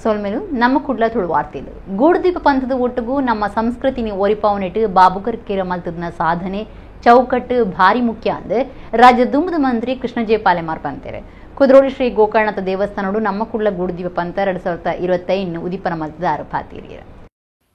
ಸೊಲ್ಮೆಲು ನಮ್ಮ ಕುಡ್ಲ ತುಳುವಾರ್ತಿಲು ಗೂಡುದೀಪ ಪಂಥದ ಒಟ್ಟುಗು ನಮ್ಮ ಸಂಸ್ಕೃತಿನಿ ಒರಿಪಾವನೆಟ್ ಬಾಬುಕರ್ಕೇರ ಮಲ್ತದನ ಸಾಧನೆ ಚೌಕಟ್ಟು ಭಾರಿ ಮುಖ್ಯ ಅಂದ್ ರಾಜ್ಯ ದುಂಬದ ಮಂತ್ರಿ ಕೃಷ್ಣ ಜೆ ಪಾಲೆಮಾರ್ ಪಂತೇರು. ಕುದ್ರೋಳಿ ಶ್ರೀ ಗೋಕರ್ಣನಾಥ ದೇವಸ್ಥಾನಡು ನಮ್ಮ ಕುಡ್ಲ ಗೂಡುದೀಪ ಪಂಥ 2025 ಉದೀಪನ ಮಲ್ತದ ಆರೋಪಾತೀರಿಯರು.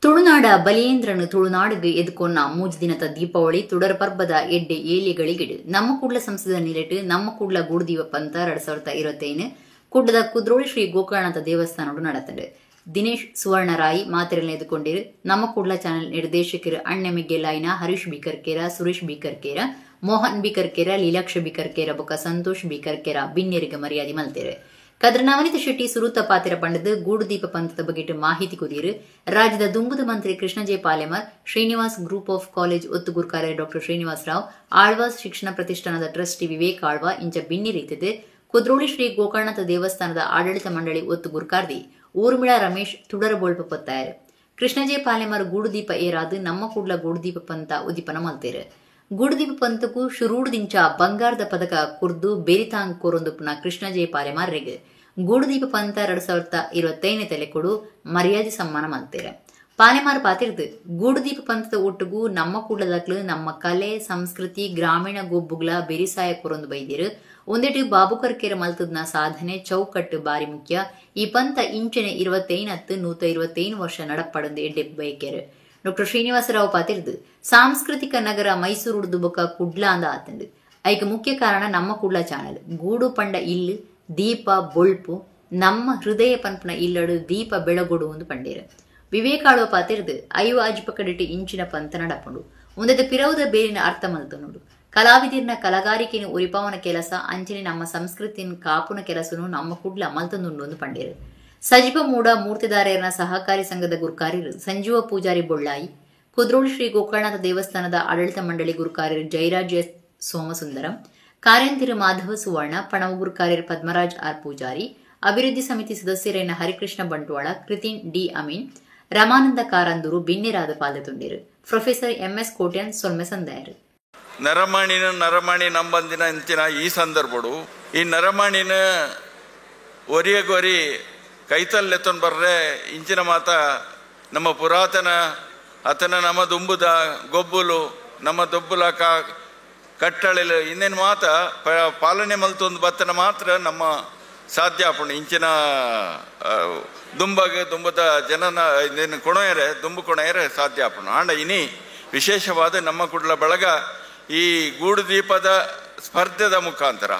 ತುಳುನಾಡ ಬಲಿಯೇಂದ್ರನು ತುಳುನಾಡಿಗೆ ಎದುಕೊನ್ನ ಮೂಜು ದಿನದ ದೀಪಾವಳಿ ತುಡರ್ ಪರ್ಬದ ಎಡ್ಡೆ ಏಲಿಗಳಿಗಿಡು ನಮ್ಮ ಕುಡ್ಲ ಸಂಸದ ನಿಲೆಟು ನಮ್ಮ ಕುಡ್ಲ ಗೂಡುದೀಪ ಪಂಥ 2025 ಕುಡ್ಲದ ಕುದ್ರೋಳಿ ಶ್ರೀ ಗೋಕರ್ಣನಾಥ ದೇವಸ್ಥಾನಡು നടത്തുണ്ട്. ದಿನೇಶ್ ಸುವರ್ಣರಾಯಿ ಮಾತಿರಲ್ ಎದುಕೊಂಡಿರು. ನಮ್ಮ ಕುಡ್ಲ ಚಾನೆಲ್ ನಿರ್ದೇಶಕರು ಅಣ್ಣೆಮಿಗೆಲಾಯಿನ ಹರೀಶ್ ಬಿಕರ್ಕೇರ, ಸುರೇಶ್ ಬಿಕರ್ಕೇರ, ಮೋಹನ್ ಬಿಕರ್ಕೇರ, ಲೀಲಾಕ್ಷ ಬಿಕರ್ಕೇರ ಬೊಕ ಸಂತೋಷ್ ಬಿಕರ್ಕೇರ ಬಿನ್ನೆರಿಗೆ ಮರ್ಯಾದೆ ಮಲ್ತೇರು. ಕದ್ರ ನವನಿತ ಶೆಟ್ಟಿ ಸುರುತ ಪಾತಿರ ಪಂಡದು ಗೂಡುದೀಪ ಪಂಥದ ಬಗೆಟ್ ಮಾಹಿತಿ ಕುದೀರು. ರಾಜ್ಯದ ದುಂಬುದ ಮಂತ್ರಿ Krishna J Palemar, Srinivas group of college ಒತ್ತು ಗುರ್ಕಾರೆ ಡಾಕ್ಟರ್ ಶ್ರೀನಿವಾಸ್ ರಾವ್, ಆಳ್ವಾಸ್ ಶಿಕ್ಷಣ ಪ್ರತಿಷ್ಠಾನದ ಟ್ರಸ್ಟಿ ವಿವೇಕ್ ಆಳ್ವಾ ಇಂಚ ಬಿನ್ನಿರೀತಿದೆ. ಕುದ್ರೋಳಿ ಶ್ರೀ ಗೋಕರ್ಣನಾಥ ದೇವಸ್ಥಾನದ ಆಡಳಿತ ಮಂಡಳಿ ಒತ್ತು ಗುರ್ಕಾರ್ದಿ ಊರ್ಮಿಳಾ ರಮೇಶ್ ತುಡರ ಬೋಳ್ಪ ಪೊತ್ತಾಯರು. ಕೃಷ್ಣಜೆ ಪಾಲೆಮಾರ್ ಗೂಡುದೀಪ ಏರಾದು ನಮ್ಮ ಕುಡ್ಲ ಗೂಡುದೀಪ ಪಂಥ ಉದೀಪನ ಮಲ್ತೇರು. ಗೂಡುದೀಪ ಪಂಥಕ್ಕೂ ಶುರೂಡ್ದಿಂಚ ಬಂಗಾರದ ಪದಕ ಕುರ್ದು ಬೇರಿತಾಂಗ್ ಕೋರೊಂದುಪುನ ಕೃಷ್ಣಜೆ ಪಾಲೆಮಾರ್ರೆಗ್ ಗೂಡುದೀಪ ಪಂಥ 2025 ತಲೆಕೊಡು ಮರ್ಯಾದೆ ಸಮ್ಮಾನ ಮಲ್ತೇರು. ಪಾಲೆಮಾರ್ ಪಾತಿರ್ದು ಗೂಡುದೀಪ ಪಂಥದ ಒಟ್ಟುಗು ನಮ್ಮ ಕುಡ್ಲದಕ್ಲು ನಮ್ಮ ಕಲೆ ಸಂಸ್ಕೃತಿ ಗ್ರಾಮೀಣ ಗೊಬ್ಬುಗ್ಲ ಬೆರಿಸಾಯ ಕೊರೊಂದು ಬೈದಿರು. ಒಂದೆಟು ಬಾಬುಕರ್ಕೇರ ಮಲ್ತದ್ನ ಸಾಧನೆ ಚೌಕಟ್ಟು ಬಾರಿ ಮುಖ್ಯ. ಈ ಪಂಥ ಇಂಚನೆ 25 125 ವರ್ಷ ನಡಪಡಂದು ಎಡ್ಡೆ ಬಯಕೇರು. ಡಾಕ್ಟರ್ ಶ್ರೀನಿವಾಸರಾವ್ ಪಾತಿರ್ದು ಸಾಂಸ್ಕೃತಿಕ ನಗರ ಮೈಸೂರು ಬೊಕ ಕುಡ್ಲ ಅಂದ ಆತಂಡು. ಐಕ ಮುಖ್ಯ ಕಾರಣ ನಮ್ಮ ಕುಡ್ಲ ಚಾನಲ್. ಗೂಡು ಪಂಡ ಇಲ್ಲು ದೀಪ ಬೊಳ್ಪು ನಮ್ಮ ಹೃದಯ ಪನ್ಪನ ಇಲ್ಲಡು ದೀಪ ಬೆಳಗೊಡು ಒಂದು ಪಂಡೇರು. ವಿವೇಕಾಳುವ ಪಾತಿರ್ದು ಐವ ಅಜ್ಪ ಕಡಿಟಿ ಇಂಚಿನ ಪಂಥ ನಡಪಂಡು ಒಂದೆದ ಪಿರವುದ ಬೇರಿನ ಅರ್ಥ ಮಲ್ತನುಡು. ಕಲಾವಿದಿರ್ನ ಕಲಗಾರಿಕೆನ ಉರಿಪಾವನ ಕೆಲಸ ಅಂಚನೆ ನಮ್ಮ ಸಂಸ್ಕೃತಿನ ಕಾಪುನ ಕೆಲಸನು ನಮ್ಮ ಕುಡ್ಲ ಮಲ್ತನುಂಡು ಒಂದು ಪಂಡೇರು. ಸಜಿಪ ಮೂಡ ಮೂರ್ತಿದಾರರ ಸಹಕಾರಿ ಸಂಘದ ಗುರುಕಾರ್ಯರು ಸಂಜೀವ ಪೂಜಾರಿ ಬೊಳ್ಳಾಯಿ, ಕುದ್ರೋಳಿ ಶ್ರೀ ಗೋಕರ್ಣನಾಥ ದೇವಸ್ಥಾನದ ಆಡಳಿತ ಮಂಡಳಿ ಗುರುಕಾರ್ಯರು ಜಯರಾಜ್ ಎಸ್ ಸೋಮಸುಂದರಂ, ಕಾರ್ಯಂತಿರು ಮಾಧವ ಸುವರ್ಣ, ಪಣವು ಗುರುಕಾರ್ಯರು ಪದ್ಮರಾಜ್ ಆರ್ ಪೂಜಾರಿ, ಅಭಿವೃದ್ಧಿ ಸಮಿತಿ ಸದಸ್ಯರೇನ ಹರಿಕೃಷ್ಣ ಬಂಟ್ವಾಳ, ಕೃತಿನ್ ಡಿ ಅಮೀನ್, ರಮಾನಂದ ಕಾರಂದೂರು ಬಿನ್ನೆರಾದ ಪಾಲ್ಗೊಂಡಿರು. ಪ್ರೊಫೆಸರ್ ಎಂಎಸ್ ಕೋಟ್ಯಾನ್ ಸೊಲ್ಮೆ ಸಂದಾಯರು. ನರಮಾಣಿನ ನರಮಾಣಿ ನಂಬಂದಿನ ಇಂತಿನ ಈ ಸಂದರ್ಭಡು ಈ ನರಮಾಣಿನ ಒರಿಯಗೊರಿ ಕೈತಲ್ಲೆತ್ತೊಂದು ಬರ್ರೆ ಇಂಚಿನ ಮಾತ ನಮ್ಮ ಪುರಾತನ ಆತನ ನಮ್ಮ ದುಂಬುದ ಗೊಬ್ಬುಲು ನಮ್ಮ ದೊಬ್ಬುಲ ಕಟ್ಟಳೆಲು ಇನ್ನೇನು ಮಾತ ಪಾಲನೆ ಮಲ್ತೊಂದು ಬತ್ತನ ಮಾತ್ರ ನಮ್ಮ ಸಾಧ್ಯ ಆಪುಂಡು. ಇಂಚಿನ ದುಂಬಾಗ ದುಂಬದ ಜನನ ಇನ್ನೇನು ಕೊಣೆಯರೆ ದುಂಬು ಕೊಣೆಯರೆ ಸಾಧ್ಯ ಆಪುಂಡು. ಆಂಡ ಇನಿ ವಿಶೇಷವಾದ ನಮ್ಮ ಕುಡ್ಲ ಬಳಗ ಈ ಗೂಡುದೀಪದ ಸ್ಪರ್ಧೆದ ಮುಖಾಂತರ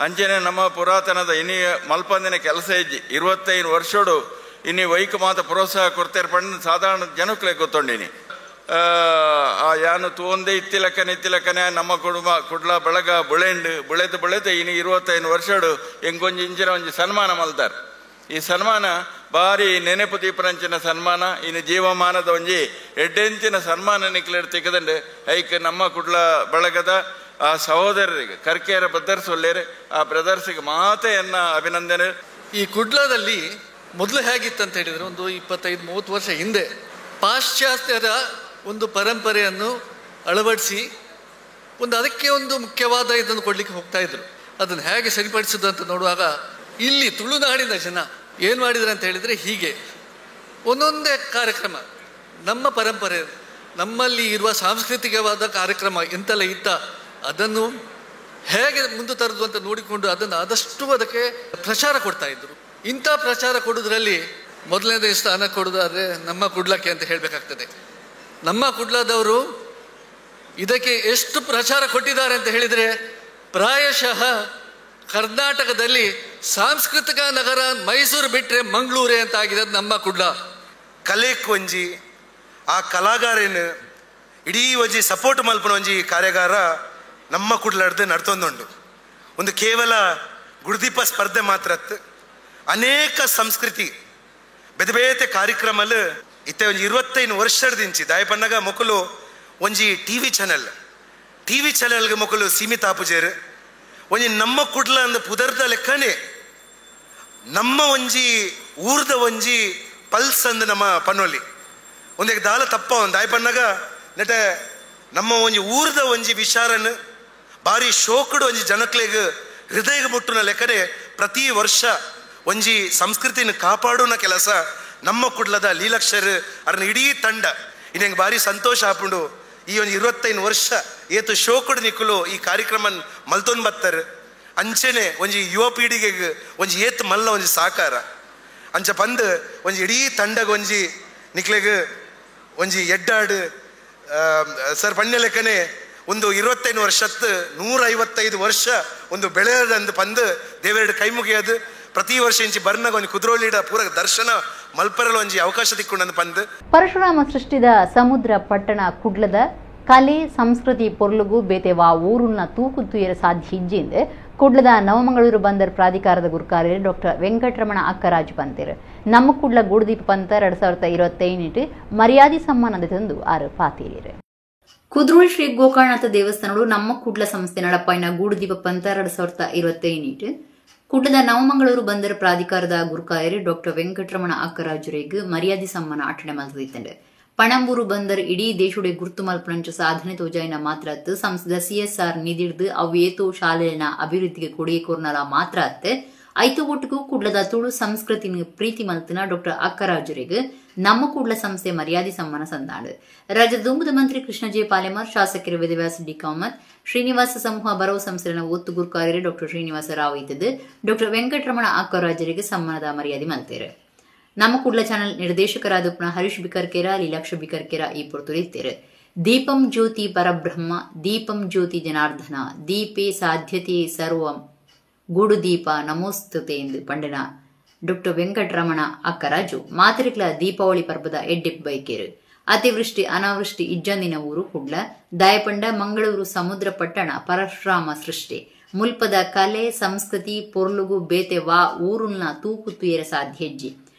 ಅಂಚನೆ ನಮ್ಮ ಪುರಾತನದ ಇನಿ ಮಲ್ಪಂದಿನ ಕೆಲಸ ಇಜ್ಜಿ 25 ವರ್ಷಡು ಇನಿ ವೈಕ ಮಾತ ಪ್ರೋತ್ಸಾಹ ಕೊಡ್ತೇರ್ ಪಂಡ ಸಾಧಾರಣ ಜನಕ್ಲೆ ಗೊತ್ತೊಂಡಿನಿ. ಆ ಯಾನು ತೂಂದೆ ಇತ್ತಿಲಕ್ಕನೆ ಇತ್ತಿಲಕ್ಕನೆ ನಮ್ಮ ಕುಡುಂಬ ಕುಡ್ಲ ಬಳಗ ಬುಳೆಂಡು ಬುಳೆದು ಬುಳೆದು ಇನಿ 25 ವರ್ಷಡು ಎಂಗೊಂಜಿ ಇಂಚಿನ ಒಂಜಿ ಸನ್ಮಾನ ಮಲ್ತಾರೆ. ಈ ಸನ್ಮಾನ ಬಾರಿ ನೆನಪು ದೀಪರಂಚಿನ ಸನ್ಮಾನ, ಇನ್ನು ಜೀವಮಾನದ ಒಂಜಿ ಎಡ್ಡೆಂಚಿನ ಸನ್ಮಾನ ನಿಕ್ಲೇರ್ ತಿಕ್ಕದಂಡೆ ಐಕ್ ನಮ್ಮ ಕುಡ್ಲ ಬಳಗದ ಆ ಸಹೋದರರಿಗೆ ಕರ್ಕೇರ ಬ್ರದರ್ಸ್ ಒಲ್ಲೇರೆ ಆ ಬ್ರದರ್ಸಿಗೆ ಮಾತೆಯನ್ನ ಅಭಿನಂದನೆ. ಈ ಕುಡ್ಲದಲ್ಲಿ ಮೊದಲು ಹೇಗಿತ್ತು ಅಂತ ಹೇಳಿದರೆ ಒಂದು 25-30 ವರ್ಷ ಹಿಂದೆ ಪಾಶ್ಚಾತ್ಯರ ಒಂದು ಪರಂಪರೆಯನ್ನು ಅಳವಡಿಸಿ ಒಂದು ಅದಕ್ಕೆ ಒಂದು ಮುಖ್ಯವಾದ ಇದನ್ನು ಕೊಡಲಿಕ್ಕೆ ಹೋಗ್ತಾ ಇದ್ರು. ಅದನ್ನು ಹೇಗೆ ಸರಿಪಡಿಸೋದು ಅಂತ ನೋಡುವಾಗ ಇಲ್ಲಿ ತುಳುನಾಡಿನ ಜನ ಏನು ಮಾಡಿದ್ರು ಅಂತ ಹೇಳಿದರೆ ಹೀಗೆ ಒಂದೊಂದೇ ಕಾರ್ಯಕ್ರಮ ನಮ್ಮ ಪರಂಪರೆ ನಮ್ಮಲ್ಲಿ ಇರುವ ಸಾಂಸ್ಕೃತಿಕವಾದ ಕಾರ್ಯಕ್ರಮ ಎಂತೆಲ್ಲ ಇತ್ತ ಅದನ್ನು ಹೇಗೆ ಮುಂದೆ ತರೋದು ಅಂತ ನೋಡಿಕೊಂಡು ಅದನ್ನು ಆದಷ್ಟು ಅದಕ್ಕೆ ಪ್ರಚಾರ ಕೊಡ್ತಾಯಿದ್ರು. ಇಂಥ ಪ್ರಚಾರ ಕೊಡೋದ್ರಲ್ಲಿ ಮೊದಲನೇ ಸ್ಥಾನ ಕೊಡೋದಾದರೆ ನಮ್ಮ ಕುಡ್ಲಕ್ಕೆ ಅಂತ ಹೇಳಬೇಕಾಗ್ತದೆ. ನಮ್ಮ ಕುಡ್ಲದವರು ಇದಕ್ಕೆ ಎಷ್ಟು ಪ್ರಚಾರ ಕೊಟ್ಟಿದ್ದಾರೆ ಅಂತ ಹೇಳಿದರೆ ಪ್ರಾಯಶಃ ಕರ್ನಾಟಕದಲ್ಲಿ ಸಾಂಸ್ಕೃತಿಕ ನಗರ ಮೈಸೂರು ಬಿಟ್ಟರೆ ಮಂಗಳೂರೇ ಅಂತ ಆಗಿದೆ ಅದು ನಮ್ಮ ಕುಡ್ಲ. ಕಲೆಕ್ ಒಂಜಿ ಆ ಕಲಾಗಾರನ ಇಡೀ ಒಂಜಿ ಸಪೋರ್ಟ್ ಮಲ್ಪನ ಒಂಜಿ ಕಾರ್ಯಾಗಾರ ನಮ್ಮ ಕುಡ್ಲಾಡ್ದು ನಡ್ತೊಂದುಂಡು. ಒಂದು ಕೇವಲ ಗುರುದೀಪ ಸ್ಪರ್ಧೆ ಮಾತ್ರ ಅನೇಕ ಸಂಸ್ಕೃತಿ ಬೇತೆ ಬೇತೆ ಕಾರ್ಯಕ್ರಮಲು ಇತ್ತೆ ಒಂಜಿ 25 ವರ್ಷದಿಂಚಿ ದಾಯಪನ್ನಗ ಮೊಕಲು ಒಂಜಿ ಟಿವಿ ಚಾನೆಲ್ ಟಿವಿ ಚಾನೆಲ್ಗೆ ಮೊಕಲು ಸೀಮಿತ ಆಪುಜೇರು ಒಂಜಿ ನಮ್ಮ ಕುಡ್ಲ ಅಂದ ಪುದರ್ದ ಲೆಕ್ಕನೆ ನಮ್ಮ ಒಂಜಿ ಊರ್ದ ಒಂಜಿ ಪಲ್ಸ್ ಅಂದ ನಮ್ಮ ಪನ್ನೊಲಿ ಒಂದೇ ದಾಲ ತಪ್ಪ ಒಂದು ದಾಯಪನ್ನಗ ನೆಟ ನಮ್ಮ ಒಂಜಿ ಊರ್ದ ಒಂಜಿ ವಿಚಾರನ ಬಾರಿ ಶೋಕಡು ಒಂಜಿ ಜನಕ್ಲೆಗ್ ಹೃದಯಗೆ ಮುಟ್ಟುನ ಲೆಕ್ಕನೆ ಪ್ರತಿ ವರ್ಷ ಒಂಜಿ ಸಂಸ್ಕೃತಿನ ಕಾಪಾಡುನ ಕೆಲಸ ನಮ್ಮ ಕುಡ್ಲದ ಲೀಲಕ್ಷರ್ ಅರ್ನ ಇಡೀ ತಂಡ ಇನ್ನಂಗೆ ಭಾರಿ ಸಂತೋಷ ಆಪುಂಡು. ಈ ಒಂದು 25 ವರ್ಷ ಏತು ಶೋಕುಡು ನಿಕ್ಕುಲು ಈ ಕಾರ್ಯಕ್ರಮ ಮಲ್ತೊಂದು ಬತ್ತಾರೆ. ಅಂಚೆನೆ ಒಂಜಿ ಯುವ ಪೀಳಿಗೆಗೆ ಒಂಜಿ ಏತ್ ಮಲ್ಲ ಒಂಜಿ ಸಾಕಾರ ಅಂಚ ಪಂದ್ ಒಂಜಿ ಇಡೀ ತಂಡಗ ಒಂಜಿ ನಿಕ್ಲೆಗ್ ಒಂಜಿ ಎಡ್ಡಾಡು ಸರ್ ಪಣ್ಯ ಲೆಕ್ಕನೆ ಒಂದು 25 ವರ್ಷತ್ತು 155 ವರ್ಷ ಒಂದು ಬೆಳೆಯದಂದು ಪಂದು ದೇವರೆಡು ಕೈ ಮುಗಿಯೋದು ಪ್ರತಿ ವರ್ಷ ಇಂಚಿ ಬರ್ನಾಗ ಒಂಜಿ ಕುದ್ರೋಳಿಡ ಪೂರ ದರ್ಶನ ಮಲ್ಪರಲು ಒಂಜಿ ಅವಕಾಶ ತಿಕ್ಕೊಂಡಂದು ಪಂದು. ಪರಶುರಾಮ ಸೃಷ್ಟಿದ ಸಮುದ್ರ ಪಟ್ಟಣ ಕುಡ್ಲದ ಕಲೆ ಸಂಸ್ಕೃತಿ ಪೊರ್ಲುಗು ಬೇತೆ ವಾ ಊರುನ್ನ ತೂಕು ತುಯರ ಸಾಧ್ಯ ಇಜ್ಜಿಂದು ಕುಡ್ಲದ ನವಮಂಗಳೂರು ಬಂದರ್ ಪ್ರಾಧಿಕಾರದ ಗುರುಕಾರ್ಯ ಡಾಕ್ಟರ್ ವೆಂಕಟರಮಣ ಅಕ್ಕರಾಜು ಪಂತೇರು ನಮ್ಮ ಕುಡ್ಲ ಗೂಡುದೀಪ ಪಂತ 2025 ಮರ್ಯಾದೆ ಸಮ್ಮಾನದ ತಂದು ಆರು ಪಾತೇರಿಯರು. ಕುದ್ರೋಳಿ ಶ್ರೀ ಗೋಕರ್ಣನಾಥ ದೇವಸ್ಥಾನಗಳು ನಮ್ಮ ಕುಡ್ಲ ಸಂಸ್ಥೆ ನಡಪಾಯಿನ ಗೂಡುದೀಪ ಪಂತ 2025 ಕುಡ್ಲದ ನವಮಂಗಳೂರು ಬಂದರ್ ಪ್ರಾಧಿಕಾರದ ಗುರುಕಾರ್ಯ ಡಾಕ್ಟರ್ ವೆಂಕಟರಮಣ ಅಕ್ಕರಾಜುರೇಗ್ ಮರ್ಯಾದೆ ಸಮ್ಮಾನ ಆಚರಣೆ ಮಲ್ತಿತ್ತಂಡು. ಪಣಂಬೂರು ಬಂದರ್ ಇಡೀ ದೇಶುಡೆ ಗುರ್ತು ಮಲ್ಪನಂಚ ಸಾಧನೆ ತೋಜಾಯಿನ ಮಾತ್ರ ಅತ್ತು ಸಂಸದ ಸಿಎಸ್ಆರ್ ನಿಧಿರ್ದು ಅವು ಏತೋ ಶಾಲೆನ ಅಭಿವೃದ್ಧಿಗೆ ಕೊಡುಗೆ ಕೋರ್ನಲ ಮಾತ್ರ ಅತ್ತೆ ಐತು ಒಟ್ಟಿಗೂ ಕುಡ್ಲದ ತುಳು ಸಂಸ್ಕೃತಿನ ಪ್ರೀತಿ ಮಲ್ತಿನ ಡಾಕ್ಟರ್ ಅಕ್ಕರಾಜುರಿಗೆ ನಮ್ಮ ಕುಡ್ಲ ಸಂಸ್ಥೆ ಮರ್ಯಾದೆ ಸಮ್ಮಾನ ಸಂದಾಡು. ರಾಜ್ಯದ ದುಂಬುದ ಮಂತ್ರಿ ಕೃಷ್ಣ ಜೆ ಪಾಲೆಮಾರ್, ಶಾಸಕರು ವೇದವ್ಯಾಸ ಡಿ ಕಾಮತ್, ಶ್ರೀನಿವಾಸ ಸಮೂಹ ಬರವು ಸಂಸ್ಥೆನ ಒತ್ತು ಗುರುಕಾರ್ಯರು ಡಾಕ್ಟರ್ ಶ್ರೀನಿವಾಸ ರಾವ್ ಇದ್ದದ್ದು ಡಾಕ್ಟರ್ ವೆಂಕಟರಮಣ ಅಕ್ಕರಾಜರಿಗೆ ಸಮ್ಮಾನದ ಮರ್ಯಾದೆ ಮಲ್ತೇರು. ನಮ್ಮ ಕುಡ್ಲ ಚಾನೆಲ್ ನಿರ್ದೇಶಕರಾದ ಹರೀಶ್ ಬಿಕರ್ಕೆರ, ಲೀಲಾಕ್ಷ ಬಿಕರ್ಕೆರ ಈ ಪೊರ್ತುರಿತ್ತೇರು. ದೀಪಂ ಜ್ಯೋತಿ ಪರಬ್ರಹ್ಮ, ದೀಪಂ ಜ್ಯೋತಿ ಜನಾರ್ದನ, ದೀಪೇ ಸಾಧ್ಯತೆ ಸರ್ವಂ ಗೂಡುದೀಪ ನಮೋಸ್ತುತೆ ಎಂದು ಪಂಡನ ಡಾಕ್ಟರ್ ವೆಂಕಟರಮಣ ಅಕ್ಕರಾಜು ಮಾತರಿಕ್ಲ ದೀಪಾವಳಿ ಪರ್ಬದ ಎಡ್ಡಿಪ್ ಬೈಕೇರು. ಅತಿವೃಷ್ಟಿ ಅನಾವೃಷ್ಟಿ ಇಜ್ಜಂದಿನ ಊರು ಕುಡ್ಲ, ದಾಯಪಂಡ ಮಂಗಳೂರು ಸಮುದ್ರ ಪಟ್ಟಣ ಪರಶುರಾಮ ಸೃಷ್ಟಿ ಮುಲ್ಪದ ಕಲೆ ಸಂಸ್ಕೃತಿ ಪೊರ್ಲುಗು ಬೇತೆ ವಾ ಊರುನ್ನ ತೂಕು ತುಯರ ಸಾಧ್ಯ ಹೆಜ್ಜಿ.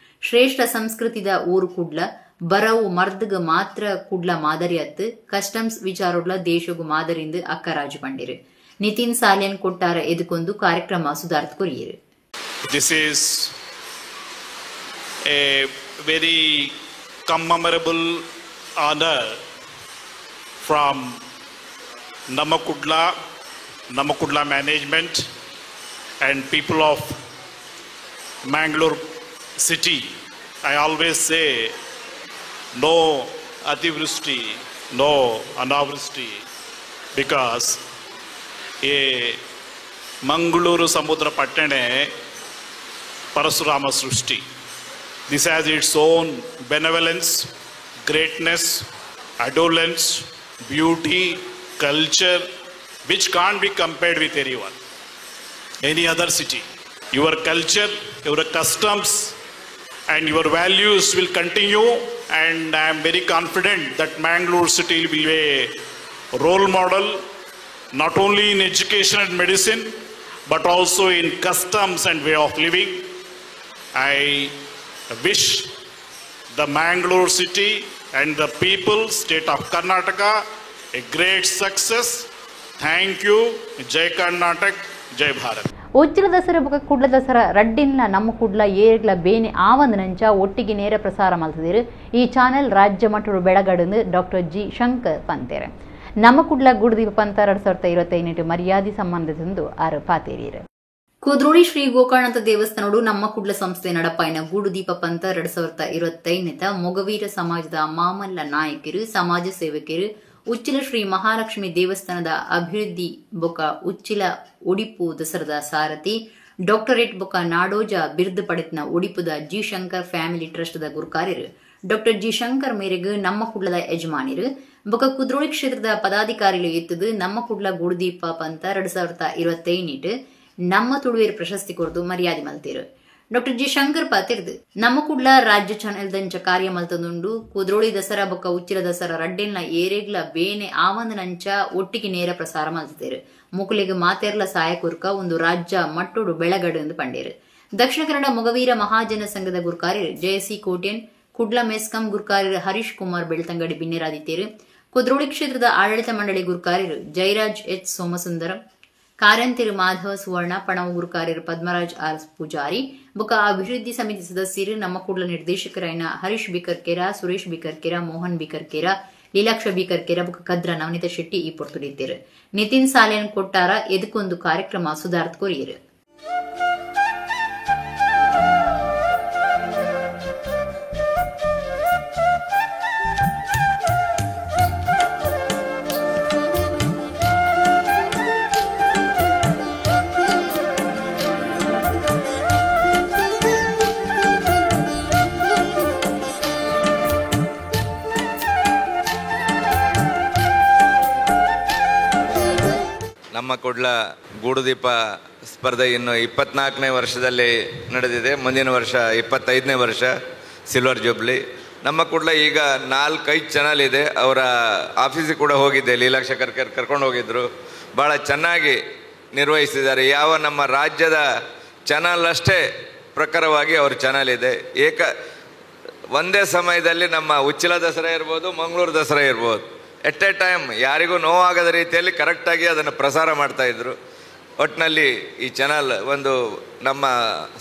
ಶ್ರೇಷ್ಠ ಸಂಸ್ಕೃತಿದ ಊರು ಕುಡ್ಲ, ಬರವು ಮರ್ದಗ ಮಾತ್ರ ಕುಡ್ಲ ಮಾದರಿ ಅತ್ತು ಕಸ್ಟಮ್ಸ್ ವಿಚಾರೋಡ್ಲ ದೇಶಗು ಮಾದರಿಂದ ಅಕ್ಕರಾಜು ಪಂಡಿರು. ನಿತಿನ್ ಸಾಲಿಯನ್ ಕೊಟ್ಟಾರ ಎದುಕೊಂದು ಕಾರ್ಯಕ್ರಮ ಸುಧಾರ್ಥ courier. This is a very commemorable honor from Namakudla, Namakudla management and people of Mangalore city. I always say no ativrusti, no anavrusti, because a Mangaluru Samudra Pattane Parasurama Srushti. This has its own benevolence, greatness, adolence, beauty, culture, which can't be compared with anyone, any other city. Your culture, your customs and your values will continue, and I am very confident that Mangalore city will be a role model not only in education and medicine but also in customs and way of living. I wish the Mangalore city and the people, state of Karnataka, a great success. Thank you. Jai Karnataka, Jai Bharat. Uchila Dasara ಬೊಕ ಕುಡ್ಲ ದಸರಾ ರಡ್ಡಿನ್ಲ ನಮ್ಮ ಕುಡ್ಲ ಏರ್ಗ್ಲ ಬೇನೆ ಆವಂದನಂಚ ಒಟ್ಟಿಗೆ ನೇರ ಪ್ರಸಾರ ಮಲ್ತದಿರು. ಈ channel ರಾಜ್ಯ ಮಟ್ಟದ ಬೆಳಗಡಂದು doctor G Shankar ಪಂತೇರು. ನಮ್ಮ ಕುಡ್ಲ ಗುಡುದೀಪ ಪಂತ 2025 ಮರ್ಯಾದೆ ಸಮ್ಮಾನದಂದು ಆರು ಪಾತೇರಿಯರು. ಕುದ್ರೋಳಿ ಶ್ರೀ ಗೋಕರ್ಣನಾಥ ದೇವಸ್ಥಾನಡು ನಮ್ಮ ಕುಡ್ಲ ಸಂಸ್ಥೆ ನಡಪಾಯಿನ ಗೂಡುದೀಪ ಪಂತ 2025 ಮೊಗವೀರ ಸಮಾಜದ ಮಾಮಲ್ಲ ನಾಯಕರು, ಸಮಾಜ ಸೇವಕರು, ಉಚ್ಚಿಲ ಶ್ರೀ ಮಹಾಲಕ್ಷ್ಮಿ ದೇವಸ್ಥಾನದ ಅಭಿವೃದ್ಧಿ ಬೊಕ ಉಚ್ಚಿಲ ಒಡಿಪು ದಸರದ ಸಾರಥಿ, ಡಾಕ್ಟರೇಟ್ ಬೊಕ ನಾಡೋಜ ಬಿರುದು ಪಡೆತನ ಒಡಿಪುದ ಜಿ ಶಂಕರ್ ಫ್ಯಾಮಿಲಿ ಟ್ರಸ್ಟ್ದ ಗುರುಕಾರ್ಯರು ಡಾಕ್ಟರ್ ಜಿ ಶಂಕರ್ ಮೇರೆಗ್ ನಮ್ಮ ಕುಡ್ಲದ ಯಜಮಾನಿರು ಬೊಕ ಕುದ್ರೋಳಿ ಕ್ಷೇತ್ರದ ಪದಾಧಿಕಾರಿಗಳು ಎತ್ತದು ನಮ್ಮ ಕುಡ್ಲ ಗೂಡುದೀಪ ಪಂತ 2025 ನಮ್ಮ ತುಳುವೇರು ಪ್ರಶಸ್ತಿ ಕೊರದು ಮರ್ಯಾದೆ ಮಲ್ತೇರು. ಡಾಕ್ಟರ್ ಜಿ ಶಂಕರ್ ಪಾತಿರ್ದು ನಮ್ಮ ಕುಡ್ಲ ರಾಜ್ಯ ಚಾನೆಲ್ ದಂಚ ಕಾರ್ಯ ಮಲ್ತದುಂಡು. ಕುದ್ರೋಳಿ ದಸರಾ ಬೊಕ್ಕ ಉಚ್ಚಿಲ ದಸರಾ ರಡ್ಡೆಲ್ನ ಏರೆಗ್ಲ ಬೇನೆ ಆವಂದನಂಚ ಒಟ್ಟಿಗೆ ನೇರ ಪ್ರಸಾರ ಮಲ್ತೇರು. ಮುಕುಲೆಗ್ ಮಾತೆರ್ಲ ಸಹಾಯ ಒಂದು ರಾಜ್ಯ ಮಟ್ಟೋಡು ಬೆಳಗಡು ಎಂದು ಪಂಡೇರು. ದಕ್ಷಿಣ ಕನ್ನಡ ಮೊಗವೀರ ಮಹಾಜನ ಸಂಘದ ಗುರುಕಾರ್ಯರು ಜಯಸಿ ಕೋಟ್ಯನ್, ಕುಡ್ಲ ಮೆಸ್ಕಾಂ ಗುರುಕಾರ್ಯರು ಹರೀಶ್ ಕುಮಾರ್ ಬೆಳ್ತಂಗಡಿ ಬಿನ್ನೆರಾದಿತ್ತೇರು. ಕುದ್ರೋಳಿ ಕ್ಷೇತ್ರದ ಆಡಳಿತ ಮಂಡಳಿ ಗುರುಕಾರ್ಯರು ಜಯರಾಜ್ ಎಚ್ ಸೋಮಸುಂದರಂ, ಕಾರಂತಿರು ಮಾಧವ ಸುವರ್ಣ, ಪಣವು ಗುರುಕಾರ್ಯರು ಪದ್ಮರಾಜ್ ಆರ್ ಪೂಜಾರಿ ಬೊಕ ಅಭಿವೃದ್ಧಿ ಸಮಿತಿ ಸದಸ್ಯರು ನಮ್ಮ ಕುಡ್ಲ ನಿರ್ದೇಶಕರಾಯನ ಹರೀಶ್ ಬಿಕರ್ಕೆರ, ಸುರೇಶ್ ಬಿಕರ್ಕೆರ, ಮೋಹನ್ ಬಿಕರ್ಕೆರ, ಲೀಲಾಕ್ಷ ಬಿಕರ್ಕೆರ ಬೊಕ ಕದ್ರ ನವನೀತ ಶೆಟ್ಟಿ ಈ ಪೊರ್ತುಡಿದ್ದೇರು. ನಿತಿನ್ ಸಾಲೇನ್ ಕೊಟ್ಟಾರ ಎದಕ್ಕೊಂದು ಕಾರ್ಯಕ್ರಮ ಸುಧಾರ್ಥ ಕೊರಿಯರು. ನಮ್ಮ ಕುಡ್ಲ ಗೂಡುದೀಪ ಸ್ಪರ್ಧೆ ಇನ್ನು 24ನೇ ವರ್ಷದಲ್ಲಿ ನಡೆದಿದೆ. ಮುಂದಿನ ವರ್ಷ 25ನೇ ವರ್ಷ ಸಿಲ್ವರ್ ಜೂಬ್ಲಿ. ನಮ್ಮ ಕುಡ್ಲ ಈಗ 4-5 ಚಾನಲ್ ಇದೆ. ಅವರ ಆಫೀಸಿಗೆ ಕೂಡ ಹೋಗಿದ್ದೆ, ಲೀಲಾಕ್ಷ ಕರ್ಕೊಂಡು ಹೋಗಿದ್ದರು. ಭಾಳ ಚೆನ್ನಾಗಿ ನಿರ್ವಹಿಸಿದ್ದಾರೆ. ಯಾವ ನಮ್ಮ ರಾಜ್ಯದ ಚಾನಲ್ ಅಷ್ಟೇ ಪ್ರಕಾರವಾಗಿ ಅವ್ರ ಚಾನಲ್ ಇದೆ. ಒಂದೇ ಸಮಯದಲ್ಲಿ ನಮ್ಮ ಉಚ್ಚಿಲ ದಸರಾ ಇರ್ಬೋದು, ಮಂಗಳೂರು ದಸರಾ ಇರ್ಬೋದು, at A time ಯಾರಿಗೂ ನೋವಾಗದ ರೀತಿಯಲ್ಲಿ ಕರೆಕ್ಟಾಗಿ ಅದನ್ನು ಪ್ರಸಾರ ಮಾಡ್ತಾಯಿದ್ರು. ಒಟ್ಟಿನಲ್ಲಿ ಈ ಚಾನಲ್ ಒಂದು ನಮ್ಮ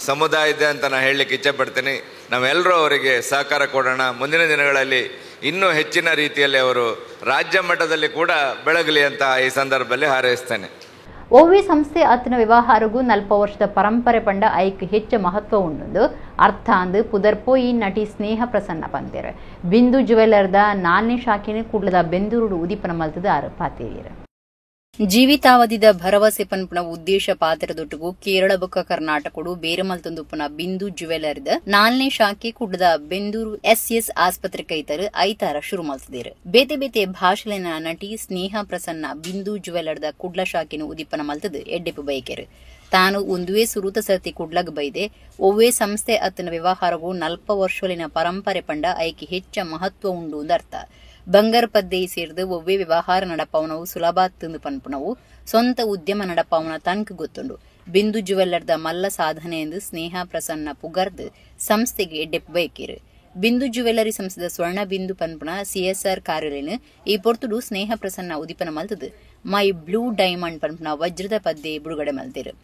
ಸಮುದಾಯದ ಅಂತ ನಾನು ಹೇಳಲಿಕ್ಕೆ ಇಚ್ಛೆಪಡ್ತೀನಿ. ನಾವೆಲ್ಲರೂ ಅವರಿಗೆ ಸಹಕಾರ ಕೊಡೋಣ. ಮುಂದಿನ ದಿನಗಳಲ್ಲಿ ಇನ್ನೂ ಹೆಚ್ಚಿನ ರೀತಿಯಲ್ಲಿ ಅವರು ರಾಜ್ಯ ಮಟ್ಟದಲ್ಲಿ ಕೂಡ ಬೆಳಗಲಿ ಅಂತ ಈ ಸಂದರ್ಭದಲ್ಲಿ ಹಾರೈಸ್ತೇನೆ. ಒವ್ವೆ ಸಂಸ್ಥೆ ಆತನ ವ್ಯವಹಾರಗೂ 40 ವರ್ಷದ ಪರಂಪರೆ ಪಂಡ ಐಕ್ ಹೆಚ್ಚು ಮಹತ್ವ ಉಂಡು ಅರ್ಥ ಅಂದು ಪುದರ್ಪೋಯಿ ನಟಿ ಸ್ನೇಹ ಪ್ರಸನ್ನ ಪಂತೇರು. ಬಿಂದು ಜುವೆಲ್ಲರ್ದ 4ನೇ ಶಾಖೆನ ಕೂಡ್ಲದ ಬೆಂದೂರುಡು ಉದೀಪನ ಮಲ್ತದ ಆರು ಪಾತೇರಿಯರು. ಜೀವಿತಾವಧಿದ ಭರವಸೆ ಪನ್ಪುನ ಉದ್ದೇಶ ಪಾತ್ರದೊಟ್ಟುಗು ಕೇರಳ ಬೊಕ್ಕ ಕರ್ನಾಟಕಡು ಬೇರಮಲ್ತೊಂದುಪ್ಪುನ ಬಿಂದು ಜುವೆಲ್ಲರ್ದ 4ನೇ ಶಾಖೆ ಕುಡ್ಲದ ಬೆಂದೂರು ಎಸ್ಎಸ್ ಆಸ್ಪತ್ರೆ ಕೈತರು ಐತಾರ ಶುರು ಮಲ್ತದೇರು. ಬೇತೆ ಬೇತೆ ಭಾಷೆಲಿನ ನಟಿ ಸ್ನೇಹ ಪ್ರಸನ್ನ ಬಿಂದು ಜುವೆಲ್ಲರ್ದ ಕುಡ್ಲ ಶಾಖೆನು ಉದೀಪನ ಮಲ್ತದು ಎಡ್ಡೆಪು ಬೈಕೆರು. ತಾನು ಒಂದುವೇ ಸುರೂತ ಸರ್ತಿ ಕುಡ್ಲಗ್ ಬೈದೆ ಒವ್ವೇ ಸಂಸ್ಥೆ ಅತ್ತನ ವ್ಯವಹಾರವು 40 ವರ್ಷಲಿನ ಪರಂಪರೆ ಪಂಡ ಐಕೆ ಹೆಚ್ಚ ಮಹತ್ವ ಉಂಡು ಅರ್ಥ. ಬಂಗಾರ ಪದ್ದೆಯಿ ಸೇರ್ದು ಒವ್ವೇ ವ್ಯವಹಾರ ನಡಪಾವನವು ಸುಲಭ ತಿಂದು ಪನ್ಪುನವು ಸ್ವಂತ ಉದ್ಯಮ ನಡಪಾವನ ತನ್ಕ ಗೊತ್ತುಂಡು. ಬಿಂದು ಜುವೆಲ್ಲರ್ದ ಮಲ್ಲ ಸಾಧನೆ ಎಂದು ಸ್ನೇಹ ಪ್ರಸನ್ನ ಪುಗರ್ದು ಸಂಸ್ಥೆಗೆ ಎಡ್ಡೆಪ್ಪು ಬಯಕೇರು. ಬಿಂದು ಜುವೆಲ್ಲರಿ ಸಂಸ್ಥೆದ ಸ್ವರ್ಣ ಬಿಂದು ಪನ್ಪುನ ಸಿಎಸ್ಆರ್ ಕಾರ್ಯಾಲಯನ ಈ ಪೊರ್ತುಡು ಸ್ನೇಹ ಪ್ರಸನ್ನ ಉದೀಪನ ಮಲ್ತದು ಮೈ ಬ್ಲೂ ಡೈಮಂಡ್ ಪನ್ಪುನ ವಜ್ರದ ಪದ್ದೆ ಬಿಡುಗಡೆ ಮಲ್ತೇರು.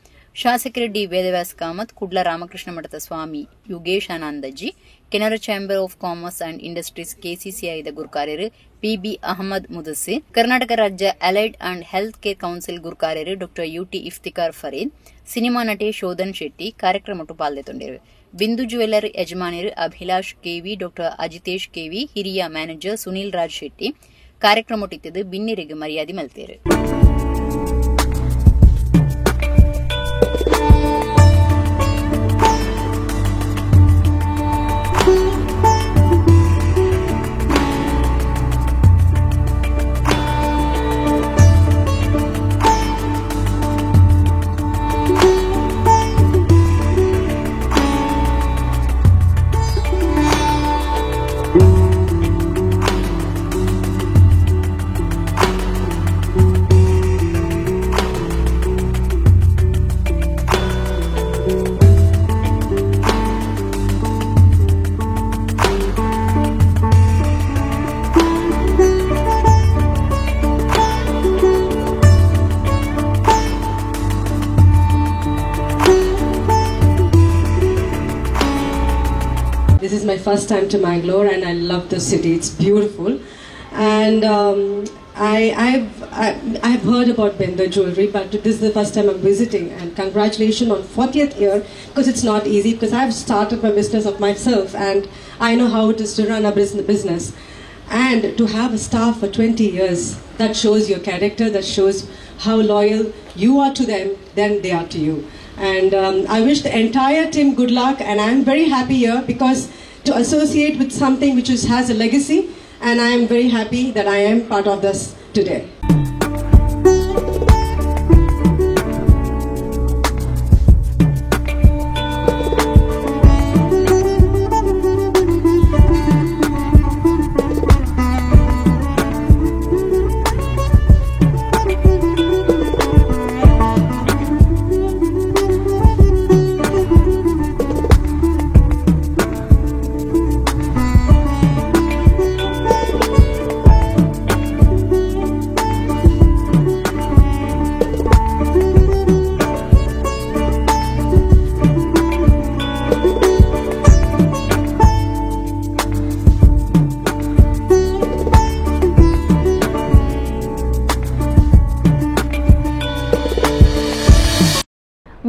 ಶಾಸಕರು ಡಿ ವೇದವ್ಯಾಸ್ ಕಾಮತ್, ಕುಡ್ಲ ರಾಮಕೃಷ್ಣ ಮಠದ Swami Yogeshanandaji, Canara chamber of commerce and industries ಕೆಸಿಸಿಐದ ಗುರುಕಾರ್ಯರು PB Ahmed Mudassir, Karnataka ರಾಜ್ಯ allied and health care council ಗುರುಕಾರ್ಯರು doctor UT Iftikhar Farid, cinema ನಟಿ ಶೋಧನ್ ಶೆಟ್ಟಿ ಕಾರ್ಯಕ್ರಮಟ್ಟು ಪಾಲ್ಗೊಂಡಿರು. ಬಿಂದು ಜುವೆಲ್ಲರ್ ಯಜಮಾನರು Abhilash KV, doctor Ajitesh KV, ಹಿರಿಯ ಮ್ಯಾನೇಜರ್ ಸುನೀಲ್ ರಾಜ್ ಶೆಟ್ಟಿ ಕಾರ್ಯಕ್ರಮಟ್ಟಿದ್ದು ಬಿನ್ನಿರಿಗೆ ಮರ್ಯಾದೆ ಮಲ್ತೇರು. This is my first time to Mangalore and I love the city. It's beautiful. And I've heard about Bindu Jewellery, but this is the first time I'm visiting. And congratulations on 40th year, because it's not easy, because I've started my business of myself and I know how it is to run a business. And to have a staff for 20 years, that shows your character, that shows how loyal you are to them, than they are to you. And I wish the entire team good luck, and I'm very happy here because to associate with something which has a legacy, and I am very happy that I am part of this today.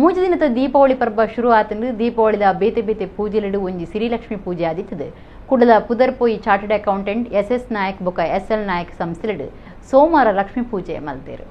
ಮೂಜಿ ದಿನದ ದೀಪಾವಳಿ ಪರ್ಬ ಶುರು ಆತಂದು ದೀಪಾವಳಿದ ಬೇತೆ ಬೇತೆ ಪೂಜೆಲಿಡು ಒಂಜಿ ಸಿರಿಲಕ್ಷ್ಮಿ ಪೂಜೆ ಆದಿತ್ತದು. ಕುಡಲ ಪುದರ್ಪೋಯಿ chartered accountant S S Nayak ಬೊಕ S L Nayak ಸಂಸ್ಥೆಲಿಡು ಸೋಮವಾರ ಲಕ್ಷ್ಮೀ ಪೂಜೆ ಮಲ್ತೇರು.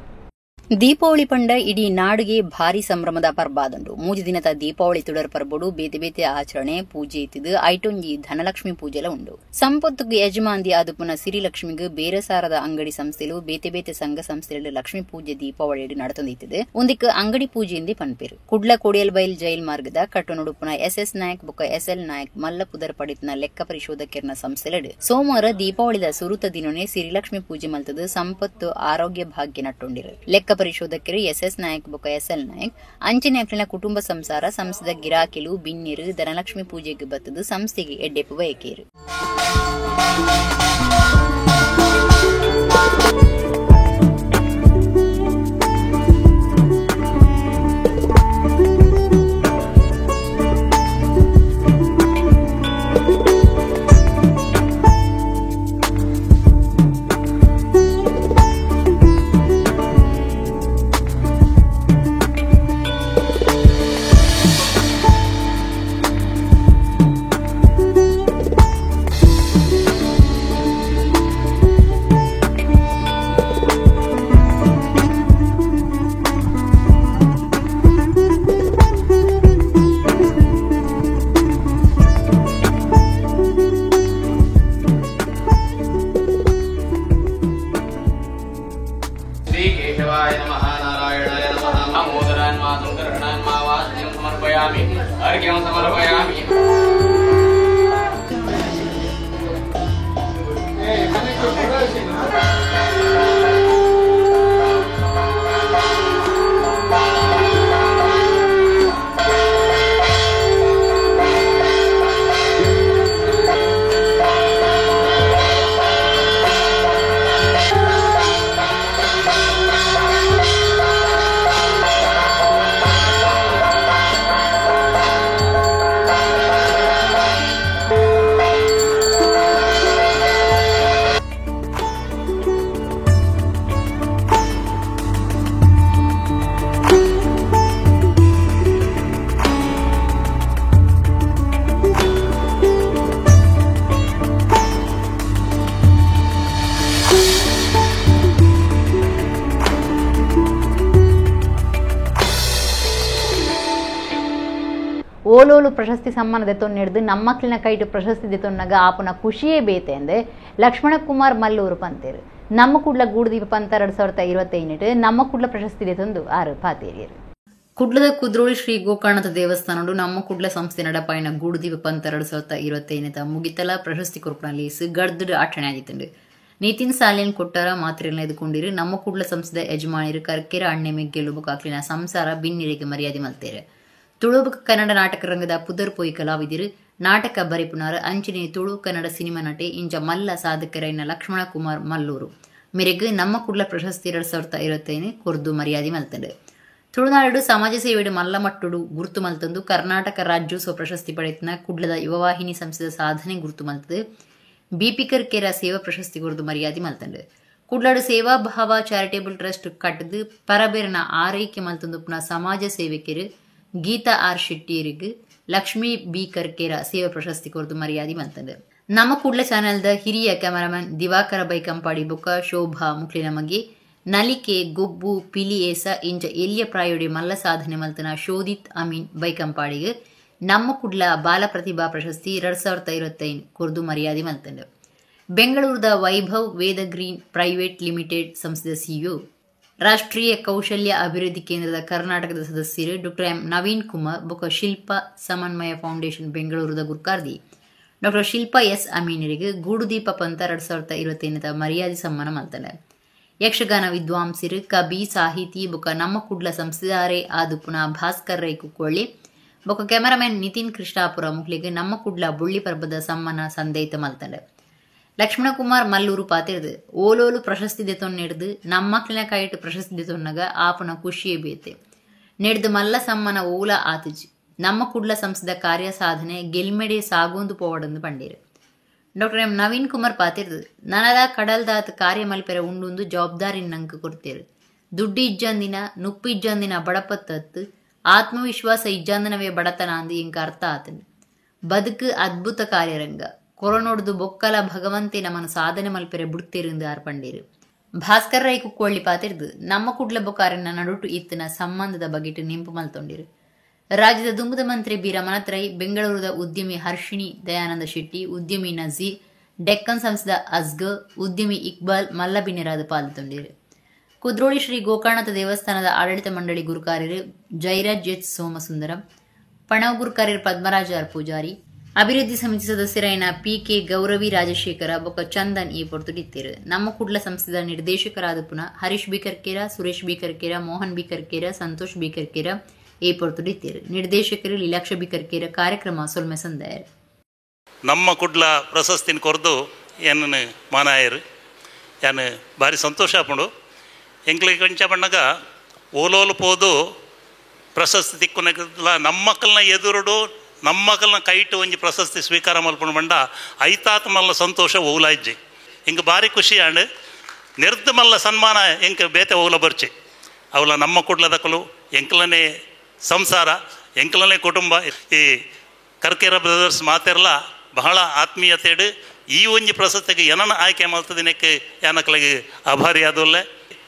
Deepavali ಪಂಡ ಇಡೀ ನಾಡಿಗೆ ಭಾರಿ ಸಂಭ್ರಮದ ಪರ್ಬಾದುಂಡು. ಮೂಜಿ ದಿನದ ದೀಪಾವಳಿ ತುಡರ್ ಪರ್ಬೊಡು ಬೇತೆ ಬೇತೆ ಆಚರಣೆ ಪೂಜೆ ಇತ್ತಿದು ಐಟೊಂಜಿ ಧನಲಕ್ಷ್ಮಿ ಪೂಜೆಲ ಉಂಡು. ಸಂಪತ್ತುಗು ಯಜಮಾಂದಿ ಆದುಪುನ ಸಿರಿಲಕ್ಷ್ಮಿಗ್ ಬೇರಸಾರದ ಅಂಗಡಿ ಸಂಸ್ಥೆಲು ಬೇತೆ ಬೇತೆ ಸಂಘ ಸಂಸ್ಥೆಲು ಲಕ್ಷ್ಮಿ ಪೂಜೆ ದೀಪಾವಳಿ ನಡತೊಂದಿತ್ತಿದೆ. ಒಂದಿಕ್ ಅಂಗಡಿ ಪೂಜೆಯಿಂದ ಪನ್ಪೇರು. ಕುಡ್ಲ ಕೋಡಿಯಲ್ಬೈಲ್ ಜೈಲ್ ಮಾರ್ಗದ ಕಟ್ಟುನುಡುಪುನ ಎಸ್ ಎಸ್ ನಾಯಕ್ ಬೊಕ್ಕ ಎಸ್ ಎಲ್ ನಾಯಕ್ ಮಲ್ಲ ಪುದರ್ ಪಡಿತನ ಲೆಕ್ಕ ಪರಿಶೋಧಕರ್ನ ಸಂಸ್ಥೆಲೆಡ್ ಸೋಮವಾರ ದೀಪಾವಳಿದ ಸುರುತ ದಿನೊನೆ ಸಿರಿಲಕ್ಷ್ಮಿ ಪೂಜೆ ಮಲ್ತದು ಸಂಪತ್ತು ಆರೋಗ್ಯ ಭಾಗ್ಯ ನಟ್ಟೊಂಡಿರು. ಲೆಕ್ಕ ಪರಿಶೋಧಕರು ಎಸ್ ಎಸ್ ನಾಯಕ್ ಬೊಕ್ಕ ಎಸ್ ಎಲ್ ನಾಯಕ್ ಅಂಚನೆ ಅಕ್ಲಿನ ಕುಟುಂಬ ಸಂಸಾರ ಸಂಸ್ಥೆದ ಗಿರಾಕಿಲು ಬಿನ್ನಿರು ಧನಲಕ್ಷ್ಮಿ ಪೂಜೆಗೆ ಬತ್ತದು ಸಂಸ್ಥೆಗೆ ಎಡ್ಡೆಪ್ಪು ಬಯಕೇರು. ಓಲೋಲು ಪ್ರಶಸ್ತಿ ಸಮ್ಮಾನ ದೆತ್ತೊನ್ನೆಡ್ದು ನಮ್ಮಕ್ಳಿನ ಕೈಟು ಪ್ರಶಸ್ತಿ ದೆತ್ತೊನ್ನಗ ಆಪುನ ಖುಷಿಯೇ ಬೇತೆ ಅಂದೆ ಲಕ್ಷ್ಮಣ ಕುಮಾರ್ ಮಲ್ಲೂರು ಪಂತೇರು. ನಮ್ಮ ಕುಡ್ಲ ಗೂಡುದೀಪ ಪಂತ 2025 ನಮ್ಮ ಕುಡ್ಲ ಪ್ರಶಸ್ತಿ ದೆತ್ತೊಂದು ಆರು ಪಾತೇರಿಯರು. ಕುಡ್ಲದ ಕುದ್ರೋಳಿ ಶ್ರೀ ಗೋಕರ್ಣದ ದೇವಸ್ಥಾನಡು ನಮ್ಮ ಕುಡ್ಲ ಸಂಸ್ಥೆ ನಡಪಾಯಿನ ಗೂಡುದೀಪ ಪಂತ 2025 ಮುಗಿತಲ ಪ್ರಶಸ್ತಿ ಕೊರ್ಪುನ ಗರ್ದುಡು ಆಚರಣೆ ಆಗಿತ್ತುಂಡು. ನಿತಿನ್ ಸಾಲಿಯನ್ ಕೊಟ್ಟಾರ ಮಾತ್ರೆಗಳನ್ನ ಎದುಕೊಂಡಿರು ನಮ್ಮ ಕುಡ್ಲ ಸಂಸ್ಥೆದ ಯಜಮಾನಿರು ಕರ್ಕೆರ ಅಣ್ಣೆ ಮೆಗ್ಗೆಲು ಬೊಕ ಸಂಸಾರ ಬಿನ್ನಿರಿಗೆ ಮರ್ಯಾದೆ ಮಲ್ತೇರು. ತುಳು ಕನ್ನಡ ನಾಟಕ ರಂಗದ ಪುದರ್ ಪೋಯಿ ಕಲಾವಿದರು ನಾಟಕ ಬರೆಪುನಾರ್ ಅಂಚನೆ ತುಳು ಕನ್ನಡ ಸಿನಿಮಾ ನಟೆ ಇಂಚ ಮಲ್ಲ ಸಾಧಕರೈನ ಲಕ್ಷ್ಮಣ ಕುಮಾರ್ ಮಲ್ಲೂರು ಮೆರೆಗ್ ನಮ್ಮ ಕುಡ್ಲ ಪ್ರಶಸ್ತಿ 2025 ಕೊರ್ದು ಮರ್ಯಾದೆ ಮಲ್ತಂಡು. ತುಳುನಾಡು ಸಮಾಜ ಸೇವೆಡು ಮಲ್ಲ ಮಟ್ಟುಡು ಗುರುತು ಮಲ್ತಂದು ಕರ್ನಾಟಕ ರಾಜ್ಯೋತ್ಸವ ಪ್ರಶಸ್ತಿ ಪಡೆತನ ಕುಡ್ಲದ ಯುವವಾಹಿನಿ ಸಂಸ್ಥೆದ ಸಾಧನೆ ಗುರುತು ಮಲ್ತದು ಬಿಪಿ ಕರ್ಕೆರ ಸೇವಾ ಪ್ರಶಸ್ತಿ ಕೊರ್ದು ಮರ್ಯಾದೆ ಮಲ್ತಂಡು. ಕುಡ್ಲಾಡು ಸೇವಾ ಭಾವ ಚಾರಿಟೇಬಲ್ ಟ್ರಸ್ಟ್ ಕಟ್ಟದು ಪರಬೇರನ ಆರೈಕೆ ಮಲ್ತಂದು ಪುನಃ ಸಮಾಜ ಸೇವಕರು ಗೀತಾ ಆರ್ ಶೆಟ್ಟಿಯರಿಗೆ ಲಕ್ಷ್ಮೀ ಬಿ ಕರ್ಕೇರ ಸೇವಾ ಪ್ರಶಸ್ತಿ ಕೊರದು ಮರ್ಯಾದೆ ಮಲ್ತಂಡು. ನಮ್ಮ ಕುಡ್ಲ ಚಾನೆಲ್ದ ಹಿರಿಯ ಕ್ಯಾಮರಾಮನ್ ದಿವಾಕರ ಬೈಕಂಪಾಡಿ ಬೊಕ್ಕ ಶೋಭಾ ಮುಕ್ಲಿನ ಮಗೆ ನಲಿಕೆ ಗೊಬ್ಬು ಪಿಲಿ ಏಸ ಇಂಚ ಎಲ್ಲಿಯ ಪ್ರಾಯೋಡಿ ಮಲ್ಲ ಸಾಧನೆ ಮಲ್ತನ ಶೋಧಿತ್ ಅಮೀನ್ ಬೈಕಂಪಾಡಿಗೆ ನಮ್ಮ ಕುಡ್ಲ ಬಾಲ ಪ್ರತಿಭಾ ಪ್ರಶಸ್ತಿ 2025 ಕೊರದು ಮರ್ಯಾದೆ ಮಲ್ತಂಡು. ಬೆಂಗಳೂರದ Vaibhav Veda green private limited ಸಂಸ್ಥೆಯ ಸಿಇಒ ರಾಷ್ಟ್ರೀಯ ಕೌಶಲ್ಯ ಅಭಿವೃದ್ಧಿ ಕೇಂದ್ರದ ಕರ್ನಾಟಕದ ಸದಸ್ಯರು ಡಾಕ್ಟರ್ ಎಂ ನವೀನ್ ಕುಮಾರ್ ಬೊಕ ಶಿಲ್ಪಾ ಸಮನ್ವಯ ಫೌಂಡೇಶನ್ ಬೆಂಗಳೂರದ ಗುರ್ಕಾರ್ದಿ ಡಾಕ್ಟರ್ ಶಿಲ್ಪಾ ಎಸ್ ಅಮೀನರಿಗೆ ಗೂಡುದೀಪ ಪಂತ 2025 ಮರ್ಯಾದೆ ಸಮ್ಮಾನ ಮಲ್ತಂಡು. ಯಕ್ಷಗಾನ ವಿದ್ವಾಂಸರು ಕವಿ ಸಾಹಿತಿ ಬೊಕ ನಮ್ಮ ಕುಡ್ಲ ಸಂಸ್ಥೆದಾರೆ ಆದು ಪುನಃ ಭಾಸ್ಕರ್ ರೈ ಕುಕ್ಕೊಳ್ಳಿ ಬೊಕ ಕ್ಯಾಮರಾಮ್ಯಾನ್ ನಿತಿನ್ ಕೃಷ್ಣಾಪುರ ಮುಕ್ಲಿಗೆ ನಮ್ಮ ಕುಡ್ಲ ಬುಳ್ಳಿ ಪರ್ಬದ ಸಮ್ಮಾನ ಸಂದೇಹಿತ ಮಲ್ತಂಡು. ಲಕ್ಷ್ಮಣಕುಮಾರ್ ಮಲ್ಲೂರು ಪಾತಿರ್ದು ಓಲೋಲು ಪ್ರಶಸ್ತಿ ದೆತ್ತೊನ್ನೆಡ್ದು ನಮ್ಮಕ್ಳಿನ ಕೈಟು ಪ್ರಶಸ್ತಿ ದೆತ್ತೊನ್ನಗ ಆಪುನ ಖುಷಿಯೇ ಬೇತೆ ನೆಡ್ದು ಮಲ್ಲ ಸಮ್ಮನ ಓಲ ಆತುಜಿ ನಮ್ಮ ಕುಡ್ಲ ಸಂಸ್ಥೆದ ಕಾರ್ಯ ಸಾಧನೆ ಗೆಲ್ಮೆಡೆ ಸಾಗೊಂದು ಪೋವಡಂದು ಪಂಡೇರು. ಡಾಕ್ಟರ್ ಎಂ ನವೀನ್ ಕುಮಾರ್ ಪಾತಿರ್ದು ನನದ ಕಡಲ್ದಾತ್ ಕಾರ್ಯ ಮಲ್ಪೆರೆ ಉಂಡುಂದು ಜವಾಬ್ದಾರಿ ನಂಗೆ ಕೊಡ್ತೇರು. ದುಡ್ಡು ಇಜ್ಜಂದಿನ ನುಪ್ಪು ಇಜ್ಜಂದಿನ ಬಡಪತ್ತತ್ತು ಆತ್ಮವಿಶ್ವಾಸ ಇಜ್ಜಂದಿನವೇ ಬಡತನ ಅಂದು ಇಂಕ ಅರ್ಥ ಆತನು. ಬದುಕು ಅದ್ಭುತ ಕಾರ್ಯರಂಗ ಕೊರನೊಡ್ದು ಬೊಕ್ಕಲ ಭಗವಂತೆ ನಮ್ಮನ್ನು ಸಾಧನೆ ಮಲ್ಪೆರೆ ಬುಡ್ತೇರಿಂದು ಆರ್ಪಂಡೇರು. ಭಾಸ್ಕರ್ ರೈ ಕುಕ್ಕೋಳ್ಳಿ ಪಾತೆರ್ದು ನಮ್ಮ ಕುಡ್ಲ ಬೊಕಾರಿನ ನಡುಟು ಇತ್ತಿನ ಸಂಬಂಧದ ಬಗೆಟ್ ನೆಂಪು ಮಲ್ತೊಂಡಿರು. ರಾಜ್ಯದ ದುಂಬುದ ಮಂತ್ರಿ ಬಿ ರಮನಾಥ್ ರೈ, ಬೆಂಗಳೂರದ ಉದ್ಯಮಿ ಹರ್ಷಿಣಿ ದಯಾನಂದ ಶೆಟ್ಟಿ, ಉದ್ಯಮಿ ನಜೀರ್, ಡೆಕ್ಕನ್ ಸಂಸ್ಥೆದ ಅಸ್ಗರ್, ಉದ್ಯಮಿ ಇಕ್ಬಾಲ್ ಮಲ್ಲಬಿನ್ನೆರಾದ ಪಾಲ್ತೊಂಡಿರು. ಕುದ್ರೋಳಿ ಶ್ರೀ ಗೋಕರ್ಣನಾಥ ದೇವಸ್ಥಾನದ ಆಡಳಿತ ಮಂಡಳಿ ಗುರುಕಾರ್ಯರು ಜೈರಾಜ್ ಎಚ್ ಸೋಮಸುಂದರಂ, ಪಣವು ಗುರುಕಾರ್ಯರು ಪದ್ಮರಾಜ ಆರ್ ಪೂಜಾರಿ, ಅಭಿವೃದ್ಧಿ ಸಮಿತಿ ಸದಸ್ಯರಾಯನ ಪಿ ಕೆ ಗೌರವಿ ರಾಜಶೇಖರ ಬೊಕ್ಕ ಚಂದನ್ ಈ ಪೊರ್ತುಡಿತ್ತೇರು. ನಮ್ಮ ಕುಡ್ಲ ಸಂಸ್ಥೆದ ನಿರ್ದೇಶಕರಾದ ಪುನಃ Harish B Karkera, Suresh B Karkera, Mohan B Karkera, Santosh B Karkera ಈ ಪೊರ್ತುಡಿತ್ತೇರು. ನಿರ್ದೇಶಕರು ಲೀಲಾಕ್ಷ ಬಿ ಕರ್ಕೇರ ಕಾರ್ಯಕ್ರಮ ಸೊಲ್ಮೆ ಸಂದಾಯರು. ನಮ್ಮ ಕುಡ್ಲ ಪ್ರಶಸ್ತಿನ ಕೊರದು ಏನನ್ನು ಮಾನಾಯರು ಯಾನು ಭಾರಿ ಸಂತೋಷ ಆಪುಂಡು. ಎಂಕ್ಲಿಗೆ ಕೊಂಚ ಬಣ್ಣಗ ಓಲೋಲು ಪೋದು ಪ್ರಶಸ್ತಿ ತಿಕ್ಕುನಗಲ ನಮ್ಮಕ್ಕಲ್ನ ಎದುರುಡು ನಮ್ಮಕ್ಕಲ್ನ ಕೈಟು ಒಂಜಿ ಪ್ರಶಸ್ತಿ ಸ್ವೀಕಾರ ಮಲ್ಪುಣ ಬಂಡ ಐತಾತ ಮಲ್ಲ ಸಂತೋಷ ಓಲಾಯಿಜ್ಜಿ. ಹಿಂಗೆ ಭಾರಿ ಖುಷಿ ಆಂಡ್ ನಿರ್ದ ಮಲ್ಲ ಸನ್ಮಾನ ಎಂಕ್ ಬೇತೆ ಓಲ ಬರ್ಚಿ ಅವಲ ನಮ್ಮ ಕುಡ್ಲದಕ್ಕಲು ಎಂಕ್ಲನೇ ಸಂಸಾರ ಎಂಕ್ಲನೇ ಕುಟುಂಬ. ಈ ಕರ್ಕೇರ ಬ್ರದರ್ಸ್ ಮಾತೆರ್ಲ ಬಹಳ ಆತ್ಮೀಯತೆಡು ಈ ಒಂಜಿ ಪ್ರಶಸ್ತಿಗೆ ಏನನ್ನ ಆಯ್ಕೆ ಮಲ್ತದಿನಕ್ಕೆ ಯಾನಕ್ಲಿಗೆ ಆಭಾರಿ ಆದೊಲ್ಲೆ.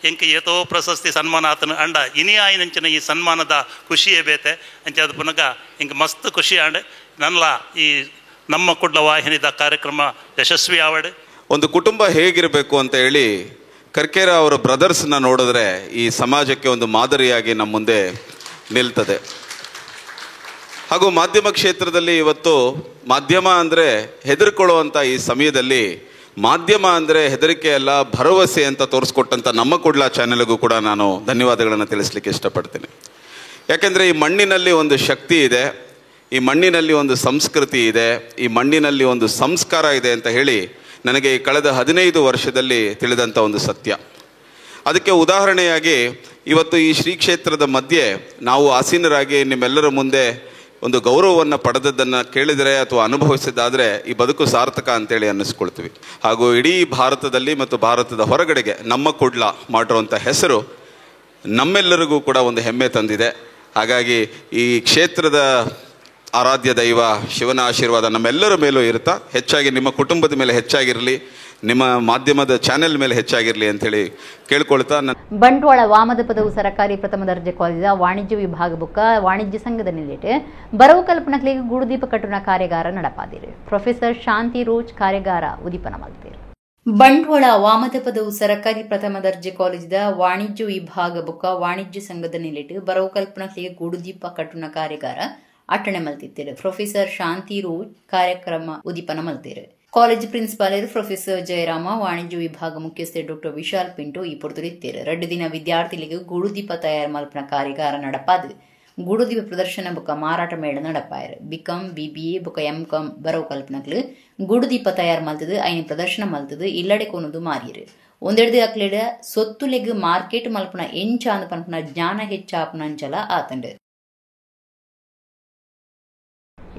ಎಂಕ್ ಏತೋ ಪ್ರಶಸ್ತಿ ಸನ್ಮಾನ ಆತನ ಅಂಡ ಇನಿ ಆಯ್ನಂಚಿನ ಈ ಸನ್ಮಾನದ ಖುಷಿಯೇ ಬೇತೆ ಅಂಚೆ ಅದು ಪುನಗ ಇಂಕ್ ಮಸ್ತ್ ಖುಷಿ ಆಂಡ್ ನನ್ಲ ಈ ನಮ್ಮ ಕುಡ್ಲ ವಾಹಿನಿದ ಕಾರ್ಯಕ್ರಮ ಯಶಸ್ವಿ ಆವಡ್. ಒಂದು ಕುಟುಂಬ ಹೇಗಿರಬೇಕು ಅಂತ ಹೇಳಿ ಕರ್ಕೇರ ಅವರ ಬ್ರದರ್ಸ್ನ ನೋಡಿದ್ರೆ ಈ ಸಮಾಜಕ್ಕೆ ಒಂದು ಮಾದರಿಯಾಗಿ ನಮ್ಮ ಮುಂದೆ ನಿಲ್ತದೆ. ಹಾಗೂ ಮಾಧ್ಯಮ ಕ್ಷೇತ್ರದಲ್ಲಿ ಇವತ್ತು ಮಾಧ್ಯಮ ಅಂದರೆ ಹೆದರ್ಕೊಳ್ಳುವಂಥ ಈ ಸಮಯದಲ್ಲಿ ಮಾಧ್ಯಮ ಅಂದರೆ ಹೆದರಿಕೆ ಅಲ್ಲ, ಭರವಸೆ ಅಂತ ತೋರಿಸ್ಕೊಟ್ಟಂಥ ನಮ್ಮ ಕುಡ್ಲ ಚಾನೆಲ್ಗೂ ಕೂಡ ನಾನು ಧನ್ಯವಾದಗಳನ್ನು ತಿಳಿಸ್ಲಿಕ್ಕೆ ಇಷ್ಟಪಡ್ತೀನಿ. ಯಾಕೆಂದರೆ ಈ ಮಣ್ಣಿನಲ್ಲಿ ಒಂದು ಶಕ್ತಿ ಇದೆ, ಈ ಮಣ್ಣಿನಲ್ಲಿ ಒಂದು ಸಂಸ್ಕೃತಿ ಇದೆ, ಈ ಮಣ್ಣಿನಲ್ಲಿ ಒಂದು ಸಂಸ್ಕಾರ ಇದೆ ಅಂತ ಹೇಳಿ ನನಗೆ ಈ ಕಳೆದ 15 ವರ್ಷದಲ್ಲಿ ತಿಳಿದಂಥ ಒಂದು ಸತ್ಯ. ಅದಕ್ಕೆ ಉದಾಹರಣೆಯಾಗಿ ಇವತ್ತು ಈ ಶ್ರೀ ಕ್ಷೇತ್ರದ ಮಧ್ಯೆ ನಾವು ಆಸೀನರಾಗಿ ನಿಮ್ಮೆಲ್ಲರ ಮುಂದೆ ಒಂದು ಗೌರವವನ್ನು ಪಡೆದದ್ದನ್ನು ಕೇಳಿದರೆ ಅಥವಾ ಅನುಭವಿಸಿದ್ದಾದರೆ ಈ ಬದುಕು ಸಾರ್ಥಕ ಅಂತೇಳಿ ಅನ್ನಿಸ್ಕೊಳ್ತೀವಿ. ಹಾಗೂ ಇಡೀ ಭಾರತದಲ್ಲಿ ಮತ್ತು ಭಾರತದ ಹೊರಗಡೆಗೆ ನಮ್ಮ ಕುಡ್ಲ ಮಾಡಿರುವಂಥ ಹೆಸರು ನಮ್ಮೆಲ್ಲರಿಗೂ ಕೂಡ ಒಂದು ಹೆಮ್ಮೆ ತಂದಿದೆ. ಹಾಗಾಗಿ ಈ ಕ್ಷೇತ್ರದ ಆರಾಧ್ಯ ದೈವ ಶಿವನ ಆಶೀರ್ವಾದ ನಮ್ಮೆಲ್ಲರ ಮೇಲೂ ಇರುತ್ತಾ, ಹೆಚ್ಚಾಗಿ ನಿಮ್ಮ ಕುಟುಂಬದ ಮೇಲೆ ಹೆಚ್ಚಾಗಿರಲಿ, ನಿಮ್ಮ ಮಾಧ್ಯಮದ ಚಾನೆಲ್ ಮೇಲೆ ಹೆಚ್ಚಾಗಿರಲಿ ಅಂತೇಳಿ ಕೇಳ್ಕೊಳ್ತಾ. ಬಂಟ್ವಾಳ ವಾಮದ ಪದವು ಸರಕಾರಿ ಪ್ರಥಮ ದರ್ಜೆ ಕಾಲೇಜಿನ ವಾಣಿಜ್ಯ ವಿಭಾಗ ಬುಕ್ಕ ವಾಣಿಜ್ಯ ಸಂಘದ ನಿಲೆಟ್ ಬರವು ಕಲ್ಪನಕ್ಲಿಗೆ ಗೂಡುದೀಪ ಕಟ್ಟುನ ಕಾರ್ಯಾಗಾರ ನಡಪಾದಿರು. ಪ್ರೊಫೆಸರ್ ಶಾಂತಿ ರೋಜ್ ಕಾರ್ಯಾಗಾರ ಉದೀಪನ ಮಲ್ತೇರು. ಬಂಟ್ವಾಳ ವಾಮದ ಪದವು ಸರಕಾರಿ ಪ್ರಥಮ ದರ್ಜೆ ಕಾಲೇಜಿದ ವಾಣಿಜ್ಯ ವಿಭಾಗ ಬುಕ್ಕ ವಾಣಿಜ್ಯ ಸಂಘದ ನಿಲೆಟ್ ಬರವು ಕಲ್ಪನಕ್ಲಿಗೆ ಗೂಡುದೀಪ ಕಟ್ಟುನ ಕಾರ್ಯಾಗಾರ ಅಟ್ಟಣೆ ಮಲ್ತಿತ್ತೇರು. ಪ್ರೊಫೆಸರ್ ಶಾಂತಿ ರೋಜ್ ಕಾರ್ಯಕ್ರಮ ಉದೀಪನ ಮಲ್ತೇರು. ಕಾಲೇಜ್ ಪ್ರಿನ್ಸಿಪಾಲರು ಪ್ರೊಫೆಸರ್ ಜಯರಾಮ, ವಾಣಿಜ್ಯ ವಿಭಾಗ ಮುಖ್ಯಸ್ಥೆ ಡಾಕ್ಟರ್ ವಿಶಾಲ್ ಪಿಂಟು ಈ ಪೊರ್ತುಡಿತ್ತೇರು. 2 ದಿನ ವಿದ್ಯಾರ್ಥಿಗಳಿಗೆ ಗೂಡುದೀಪ ತಯಾರು ಮಲ್ಪನ ಕಾರ್ಯಾಗಾರ ನಡಪಾದು ಗೂಡುದೀಪ ಪ್ರದರ್ಶನ ಬೊಕ್ಕ ಮಾರಾಟ ಮೇಳ ನಡಪಾಯರು. ಬಿಕಾಂ, ಬಿಬಿಎ ಬೊಕ್ಕ ಎಂಕಾಂ ಬರವು ಕಲ್ಪನಕ್ಲು ಗೂಡುದೀಪ ತಯಾರು ಮಲ್ತದು ಐನ ಪ್ರದರ್ಶನ ಮಲ್ತದು ಇಲ್ಲಡೆ ಕೊನದು ಮಾರಿಯರು. ಒಂದೆರಡು ಅಕ್ಲೆಡ ಸೊತ್ತುಲೆಗ್ ಮಾರ್ಕೆಟ್ ಮಲ್ಪನ ಎಂಚ ಅಂದ್ ಪನ್ಪನ ಜ್ಞಾನ ಹೆಚ್ಚಾಪನಂಚಲ ಆತಂಡು.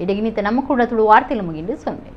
ಇಡಗಿನಿತ ನಮ್ಮ ಕೂಡ ತುಳು ವಾರ್ತೆಲು ಮುಗಿಂಡು ಸೊನ್ನೆ.